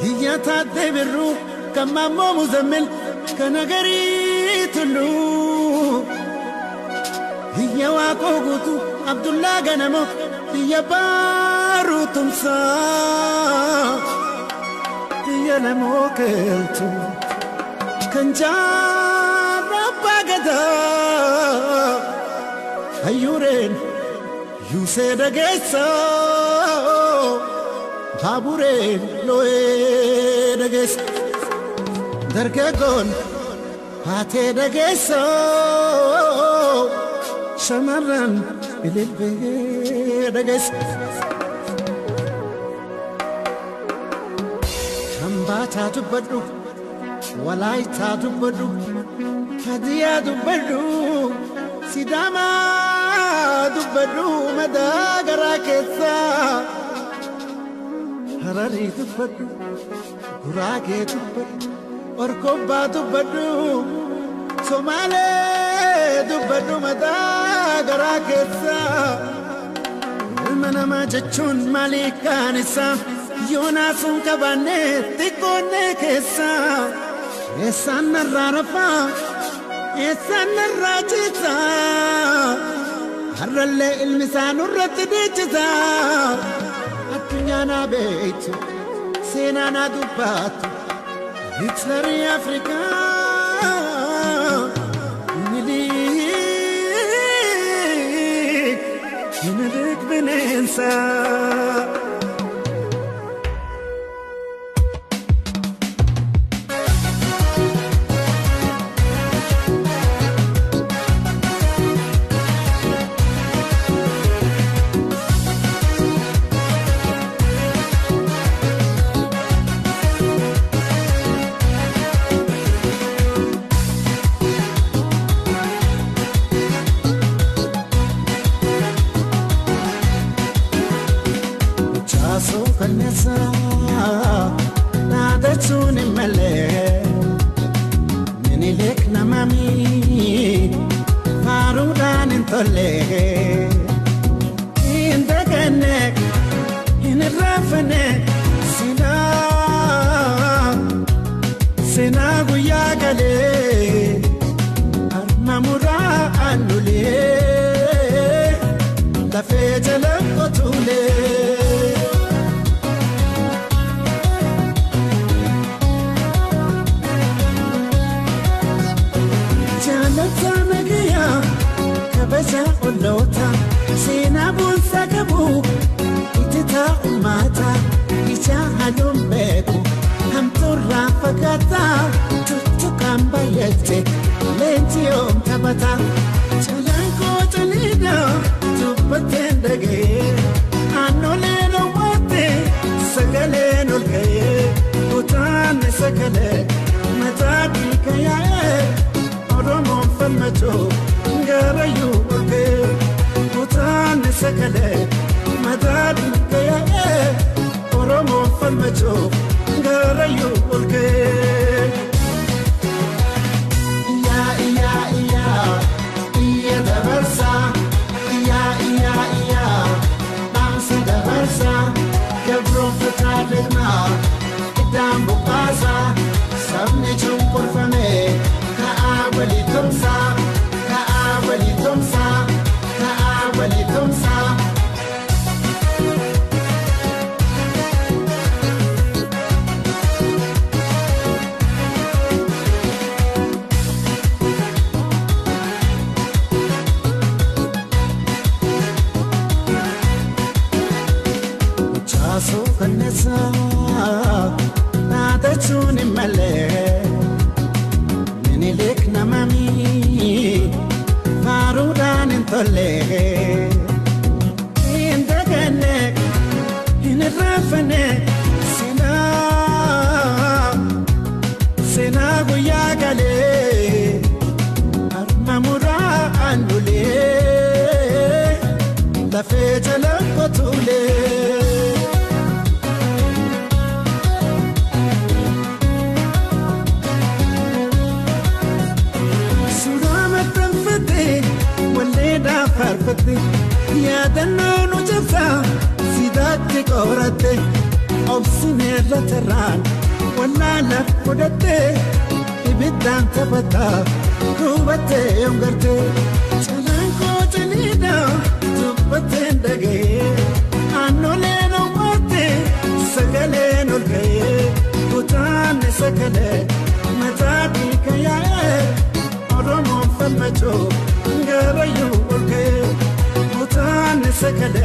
Hiyya taaddee birruu kan maammoo muzammil kan agarii tulluu. Hiyya waaqoo guutuu Abdullaa Ganamoo hiyya baaruu tumsaa. Hiyya lamoo keeltuu kan jaarraa abbaa gadaa. Hayyuureen yuusee dhageessaa. Baabureen loo'ee dhageessa. Dargaggoon haatee dhageessa. Shamarran ililbee dhageessa. Hambaataa dubbadhu, Walaayitaa dubbadhu, Hadiyaa dubbadhu, Sidaamaa dubbadhu madaa garaa keessaa. Hararii dubbadhu, Guraagee dubbadhu, Orkobbaa dubbadhu, Somaalee dubbadhu madaa garaa keessaa. Ilma namaa jechuun maalii kaan isaa yoonaasuun qabaannee xiqqoonnee keessaa. Eessaan narraa rafaa, eessaan narraa ciisaa, har'allee ilmi isaa nurratti dhiichisaa. Addunyaa naa beektu, seenaa naa dubbattu, Hitlerii Afrikaa. Minilik, Minilik bineensaa. Chaasoo kanneessaa dhaadachuun hin malee Minilik namami faaruudhaan hin tolle. Hin daganne hin irraanfanne seenaa seenaa guyyaa galee harma muraa aannulee lafee jala qotuulee. Jaalata nagayaa kabaja olloota seenaa boonsaa qabu ititaa ummata ija halluun beeku hamtuurraa fagaataa tuttuqaan baay'atte leenji yoom taphata. Jalaan koo caliidha dubbatteen dhaga'ee aannolee dhowwatte sagaleen ol ka'ee utaanni sagalee mataa dhiiga yaa'ee. Oromoon falmachuu garayyuu ol ka'ee utaanni sagalee mataa dhiiga yaa'ee Oromoon falmachuu garayyuu ol ka'ee. Iyyaa iyyaa iyyaa iyya dabarsaa iyyaa iyyaa iyyaa dhaamsa dabarsaa gabroonfataa deemaa iddaan buqqaasaa sabni cunqurfame. Ka'aa walii tumsaa, ka'aa walii tumsaa, ka'aa walii tumsaa. Chaasoo kanneessaa dhaadachuun hin malee. Minilik namami faaruudhaan hin tolle. Hin daganne hin irraanfanne seenaa seenaa guyyaa galee harma muraa aannulee lafee jala qotuulee. Suuraa maxxanfattee walleedhaa faarfatte yaadannoo nu cabsaa si Faayidaatti qoratte obsineerra tarraan wallaala fudhatte ibiddaan taphataa hubattee yoongarte calaan koo ciniidha dubbatteen dhaga'ee aannoleen owwaatte sagaleen ol ka'ee kutaanni sagalee mataa dhiiga yaa'ee Oromoon falmachuu garayyuu ol ka'ee kutaanni sagalee.